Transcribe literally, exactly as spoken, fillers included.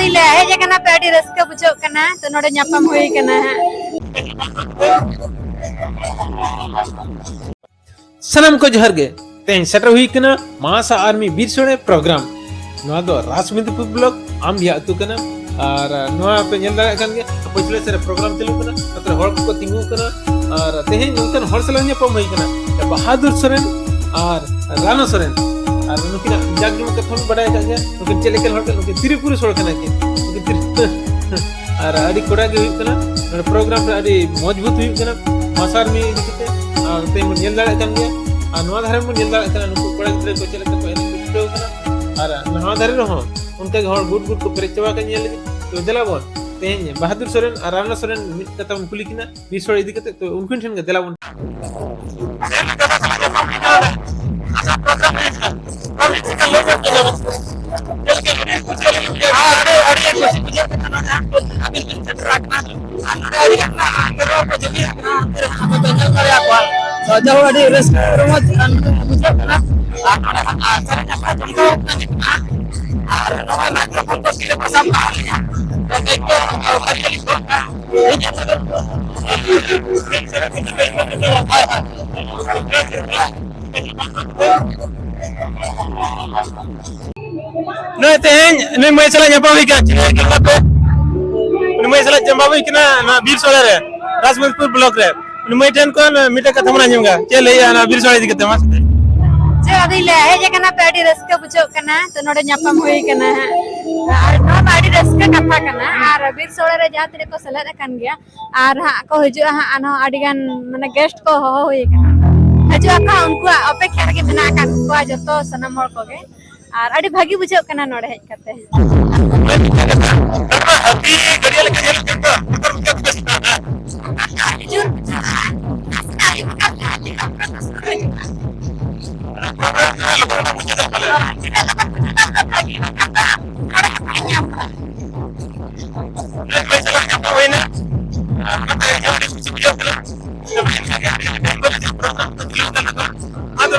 ᱞᱮ ᱦᱮᱡ ᱟᱠᱟᱱᱟ ᱯᱮ, ᱟᱹᱰᱤ ᱨᱟᱹᱥᱠᱟᱹ ᱵᱩᱡᱷᱟᱹᱜ ᱠᱟᱱᱟ᱾ ᱛᱚ, ᱱᱚᱰᱮ ᱧᱟᱯᱟᱢ ᱦᱩᱭ ᱠᱟᱱᱟ ᱦᱟᱸᱜ᱾ ᱥᱟᱱᱟᱢ ᱠᱚ ᱡᱚᱦᱟᱨ ᱜᱮ᱾ ᱛᱮᱦᱮᱧ ᱥᱮᱴᱮᱨ ᱦᱩᱭ ᱠᱟᱱᱟ ᱢᱟᱥᱟ ᱟᱨᱢᱤ ᱵᱤᱨ ᱥᱳᱲᱮ ᱯᱨᱳᱜᱨᱟᱢ᱾ ᱱᱚᱣᱟ ᱫᱚ ᱨᱟᱡᱽᱢᱤᱫᱽᱯᱩᱨ ᱵᱞᱚᱠ ᱟᱢᱵᱤᱭᱟ ᱟᱹᱛᱩ ᱠᱟᱱᱟ᱾ ᱟᱨ ᱱᱚᱣᱟ ᱯᱮ ᱧᱮᱞ ᱫᱟᱲᱮᱭᱟᱜ ᱠᱟᱱ ᱜᱮᱭᱟ, ᱯᱟᱹᱪᱷᱞᱟᱹ ᱥᱮᱫ ᱨᱮ ᱯᱨᱳᱜᱨᱟᱢ ᱪᱟᱹᱞᱩᱜ ᱠᱟᱱᱟ, ᱱᱚᱛᱮ ᱨᱮ ᱦᱚᱲ ᱠᱚᱠᱚ ᱛᱤᱸᱜᱩ ᱠᱟᱱᱟ᱾ ᱟᱨ ᱛᱮᱦᱮᱧ ᱱᱚᱝᱠᱟᱱ ᱦᱚᱲ ᱥᱟᱞᱟᱜ ᱧᱟᱯᱟᱢ ᱦᱩᱭ ᱠᱟᱱᱟ, ᱵᱟᱦᱟᱫᱩᱨ ᱥᱚᱨᱮᱱ ᱟᱨ ᱨᱟᱱᱟ ᱥᱚᱨᱮᱱ᱾ ᱟᱨ ᱱᱩᱠᱤᱱᱟᱜ ᱡᱟᱠ ᱡᱚᱢᱚᱠ ᱠᱟᱛᱷᱟ ᱵᱚᱱ ᱵᱟᱰᱟᱭ ᱟᱠᱟᱫ ᱜᱮᱭᱟ, ᱱᱩᱠᱤᱱ ᱪᱮᱫ ᱞᱮᱠᱟᱱ ᱦᱚᱲ ᱠᱟᱱᱟ, ᱱᱩᱠᱤᱱ ᱛᱤᱨᱤ ᱯᱩᱨᱩᱥ ᱦᱚᱲ ᱠᱟᱱᱟ ᱠᱤᱱ, ᱱᱩᱠᱤᱱ ᱛᱤᱨᱤ ᱟᱨ ᱟᱹᱰᱤ ᱠᱚᱲᱟ ᱜᱮ ᱦᱩᱭᱩᱜ ᱠᱟᱱᱟ᱾ ᱱᱚᱰᱮ ᱯᱨᱳᱜᱨᱟᱢ ᱨᱮ ᱟᱹᱰᱤ ᱢᱚᱡᱽᱵᱩᱛ ᱦᱩᱭᱩᱜ ᱠᱟᱱᱟ ᱢᱟᱥᱟ ᱟᱨᱢᱤ ᱤᱫᱤ ᱠᱟᱛᱮ᱾ ᱟᱨ ᱱᱚᱛᱮ ᱵᱚᱱ ᱧᱮᱞ ᱫᱟᱲᱮᱭᱟᱜ ᱠᱟᱱ ᱜᱮᱭᱟ, ᱟᱨ ᱱᱚᱣᱟ ᱫᱷᱟᱨᱮ ᱵᱚᱱ ᱧᱮᱞ ᱫᱟᱲᱮᱭᱟᱜ ᱠᱟᱱᱟ ᱱᱩᱠᱩ ᱠᱚᱲᱟ ᱜᱤᱫᱽᱨᱟᱹ ᱠᱚ ᱪᱮᱫ ᱞᱮᱠᱟ ᱠᱚ ᱮᱱᱮᱡ ᱠᱚ ᱪᱷᱩᱴᱟᱹᱣ ᱠᱟᱱᱟ᱾ ᱟᱨ ᱱᱚᱣᱟ ᱫᱷᱟᱨᱮ ᱨᱮᱦᱚᱸ ᱚᱱᱠᱟ ᱜᱮ ᱦᱚᱲ ᱜᱩᱴ ᱜᱩᱴ ᱠᱚ ᱯᱮᱨᱮᱡ ᱪᱟᱵᱟ ᱟᱠᱟᱱ ᱧᱮᱞ ᱞᱟᱹᱜᱤᱫ᱾ ᱛᱚ ᱫᱮᱞᱟ ᱵᱚᱱ ᱛᱮᱦᱮᱧ ᱵᱟᱦᱟᱫᱩᱨ ᱥᱚᱨᱮᱱ ᱟᱨ ᱨᱟᱱᱟ ᱥᱚᱨᱮᱱ ᱢᱤᱫ ᱠᱟᱛᱷᱟ ᱵᱚᱱ ᱠᱩᱞᱤ ᱠᱤᱱᱟ ᱵᱤᱨ ᱥᱳᱲᱮ ᱤᱫᱤ ᱠᱟᱛᱮ᱾ ᱛᱚ ᱩᱱᱠᱤᱱ ᱴᱷᱮᱱ ᱜᱮ ᱫᱮᱞᱟ ᱵᱚᱱ ᱟᱹᱰᱤ ᱟᱹᱰᱤ ᱠᱩᱥᱤ ᱵᱩᱡᱷᱟᱹᱜ ᱠᱟᱱᱟ ᱱᱚᱰᱮ ᱟᱯᱮ ᱟᱹᱰᱤ ᱜᱟᱱ ᱯᱮᱲᱟ ᱠᱚ ᱡᱩᱢᱤᱫ ᱟᱠᱟᱱᱟ, ᱟᱯᱮ ᱧᱮᱞ ᱫᱟᱲᱮᱭᱟᱜ ᱠᱚᱣᱟ᱾ ᱛᱚ ᱡᱟᱭᱦᱳᱠ, ᱟᱹᱰᱤ ᱨᱟᱹᱥᱠᱟᱹ ᱨᱚᱢᱚᱡᱽ ᱵᱩᱡᱷᱟᱹᱜ ᱠᱟᱱᱟ᱾ ᱟᱨ ᱱᱚᱰᱮ ᱠᱷᱚᱱ ᱥᱮᱨᱮᱧ ᱟᱠᱷᱲᱟ ᱵᱚᱱᱫᱚ ᱟᱠᱟᱱᱟ᱾ ᱟᱨ ᱱᱚᱜᱼᱚᱭ ᱢᱟᱭᱠᱨᱳᱯᱷᱳᱱ ᱠᱚ ᱛᱤᱨᱮ ᱠᱚ ᱥᱟᱵ ᱠᱟᱜ ᱞᱮᱭᱟ᱾ ᱛᱚ ᱱᱤᱛ ᱫᱚ ᱵᱷᱟᱹᱜᱤ ᱞᱤᱧ ᱜᱚᱜ ᱠᱟᱜᱼᱟ᱾ ᱱᱩᱭ ᱛᱮᱦᱮᱧ ᱱᱩᱭ ᱢᱟᱹᱭ ᱥᱟᱞᱟᱜ ᱧᱟᱯᱟᱢ ᱦᱩᱭ ᱠᱟᱱᱟ, ᱪᱮᱫ ᱞᱮᱠᱟ ᱯᱮ? ᱩᱱᱤ ᱢᱟᱹᱭ ᱥᱟᱞᱟᱜ ᱧᱟᱯᱟᱢ ᱦᱩᱭ ᱠᱟᱱᱟ ᱱᱚᱣᱟ ᱵᱤᱨ ᱥᱳᱲᱮ ᱨᱮ, ᱨᱟᱡᱽᱢᱚᱦᱮᱥᱯᱩᱨ ᱵᱞᱚᱠ ᱨᱮ᱾ ᱩᱱᱤ ᱢᱟᱹᱭ ᱴᱷᱮᱱ ᱠᱷᱚᱱ ᱢᱤᱫᱴᱮᱱ ᱠᱟᱛᱷᱟ ᱵᱚᱱ ᱟᱸᱡᱚᱢ ᱜᱮᱭᱟ, ᱪᱮᱫ ᱞᱟᱹᱭᱟ ᱱᱚᱣᱟ ᱵᱤᱨ ᱥᱳᱲᱮ ᱤᱫᱤ ᱠᱟᱛᱮ? ᱢᱟ ᱪᱮᱫ ᱟᱫᱚᱧ ᱞᱟᱹᱭᱟ, ᱦᱮᱡ ᱟᱠᱟᱱᱟ ᱯᱮ, ᱟᱹᱰᱤ ᱨᱟᱹᱥᱠᱟᱹ ᱵᱩᱡᱷᱟᱹᱜ ᱠᱟᱱᱟ᱾ ᱛᱚ ᱱᱚᱰᱮ ᱧᱟᱯᱟᱢ ᱦᱩᱭ ᱠᱟᱱᱟ ᱦᱟᱸᱜ, ᱟᱨ ᱱᱚᱣᱟ ᱢᱟ ᱟᱹᱰᱤ ᱨᱟᱹᱥᱠᱟᱹ ᱠᱟᱛᱷᱟ ᱠᱟᱱᱟ᱾ ᱟᱨ ᱵᱤᱨ ᱥᱳᱲᱮ ᱨᱮ ᱡᱟᱦᱟᱸ ᱛᱤᱱᱟᱹᱜ ᱠᱚ ᱥᱮᱞᱮᱫ ᱟᱠᱟᱱ ᱜᱮᱭᱟ, ᱟᱨ ᱦᱟᱸᱜ ᱠᱚ ᱦᱤᱡᱩᱜᱼᱟ ᱦᱟᱸᱜ, ᱟᱨᱦᱚᱸ ᱟᱹᱰᱤ ᱜᱟᱱ ᱢᱟᱱᱮ ᱜᱮᱥᱴ ᱠᱚ ᱦᱚᱦᱚ ᱦᱩᱭ ᱟᱠᱟᱱᱟ, ᱦᱤᱡᱩᱜ ᱟᱠᱚ ᱦᱟᱸᱜ, ᱩᱱᱠᱩᱣᱟᱜ ᱚᱯᱮᱠᱷᱟ ᱨᱮᱜᱮ ᱢᱮᱱᱟᱜ ᱟᱠᱟᱫ ᱠᱚᱣᱟ ᱡᱚᱛᱚ ᱥᱟᱱᱟᱢ ᱦᱚᱲ ᱠᱚᱜᱮ᱾ ᱟᱨ ᱟᱹᱰᱤ ᱵᱷᱟᱹᱜᱤ ᱵᱩᱡᱷᱟᱹᱜ ᱠᱟᱱᱟ ᱱᱚᱰᱮ ᱦᱮᱡ ᱠᱟᱛᱮ᱾ ᱦᱟᱹᱛᱤ ᱜᱟᱹᱰᱭᱟᱹ ᱞᱮᱠᱟ ᱧᱮᱞᱚᱜ ᱠᱟᱱ ᱫᱚ, ᱵᱚᱛᱚᱨ ᱵᱩᱡᱷᱟᱹᱜ ᱠᱟᱱᱟ᱾ ᱟᱹᱰᱤ ᱡᱳᱨ ᱵᱩᱡᱷᱟᱹᱜᱼᱟ᱾ ᱟᱥᱛᱮ ᱟᱹᱭᱩᱵ ᱟᱠᱟᱱ ᱠᱷᱟᱱ ᱟᱹᱰᱤ ᱞᱚᱜᱚᱱ ᱫᱚ ᱥᱩᱨ ᱦᱤᱡᱩᱜᱼᱟ᱾ ᱞᱚᱜᱚᱱ ᱫᱚ ᱵᱩᱡᱷᱟᱹᱜ ᱠᱟᱱᱟ᱾ ᱛᱤᱱᱟᱹᱜ ᱞᱚᱜᱚᱱ ᱵᱩᱡᱷᱟᱹᱜ ᱠᱟᱱᱟ, ᱱᱚᱰᱮ ᱦᱚᱸ ᱵᱟᱭ ᱧᱟᱢ ᱠᱟᱱᱟ᱾ ᱢᱤᱫ ᱢᱟᱹᱭ ᱥᱟᱞᱟᱜ ᱧᱟᱯᱟᱢ ᱦᱩᱭᱱᱟ᱾ ᱟᱨ ᱚᱱᱟᱛᱮ ᱤᱧ ᱦᱚᱸ ᱟᱹᱰᱤ ᱠᱩᱥᱤ ᱵᱩᱡᱷᱟᱹᱣ ᱠᱟᱱᱟ᱾ ᱟᱫᱚ